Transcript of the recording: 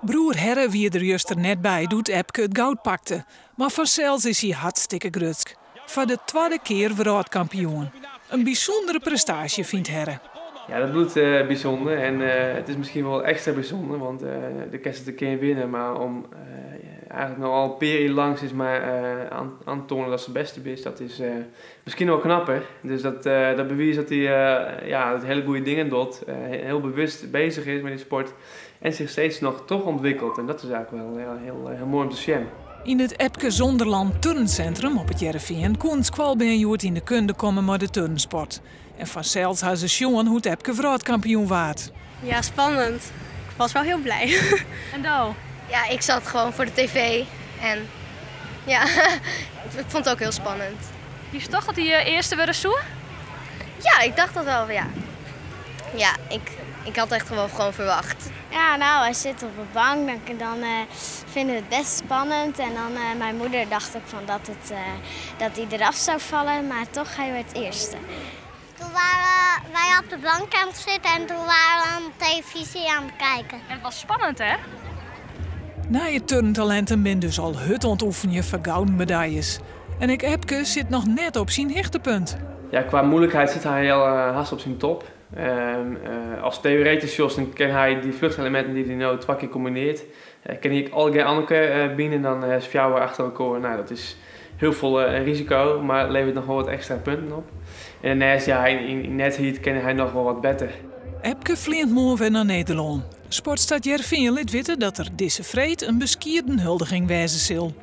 Broer Herre wie der juster net by doe't Epke it goud pakte, mar fansels is hy hartstikke grutsk. Foar de twadde kear wrâldkampioen. In bysûndere prestaasje, fynt Herre. Ja, dat bliuwt bysûnder en it is miskien wol ekstra bysûnder, want do kinst it in kear winne, mar om eigentlik no al in pear jier lang sis mar oan te toanen datst de bêste bist, dat is miskien wol knapper. Dus dat bewiist dat hy ja, hiele goede dingen docht, hiel bewust beuzich is mei dy sport en sich steeds noch trochûntwikkelt. En dat is eigentlik wol hiel, hiel moai om te sjen. Yn it Epke Zonderland Turncentrum op It Hearrenfean koenen skoalbern hjoed yn de kunde komme mei de turnsport. En fansels ha se sjoen hoe't Epke wrâldkampioen waard. Ja, spannend. Ik was wel heel blij. En do? Ja, ik zat gewoon voor de tv en ja, ik vond het ook heel spannend. Wist toch dat hy earste wurde soe? Ja, ik dacht dat wel, ja. Ja, ik had echt gewoon verwacht. Ja, nou, hij zit op de bank, dan vinden we het best spannend. En dan mijn moeder dacht ook van dat hij eraf zou vallen, maar toch, hij werd eerste. Toen waren wij op de bank aan het zitten en toen waren we aan de televisie aan het kijken. En het was spannend, hè? Nije turntalinten binne dus al hurd oan it oefenjen foar gouden medaljes. En ek Epke sit noch net op syn hichtepunt. Ja, kwa moeilijkheid sit hy al hast op syn top. As teoretysk sjochst, dan kin hy dy fluchteleminten dy't hy no twa kear kombinearret, kin hy ek allegear oan elkoar bine. Dan hast fjouwer achter elkoar. Nou, dat is hiel folle risiko, mar leveret noch wol wat ekstra punten op. En dêrneist, ja, yn netheid kin hy noch wol wat better. Epke fleant moarn wer nei Nederlân. Sportstad Hearrenfean lit witte dat der dizze freed in beskieden huldiging wêze sil.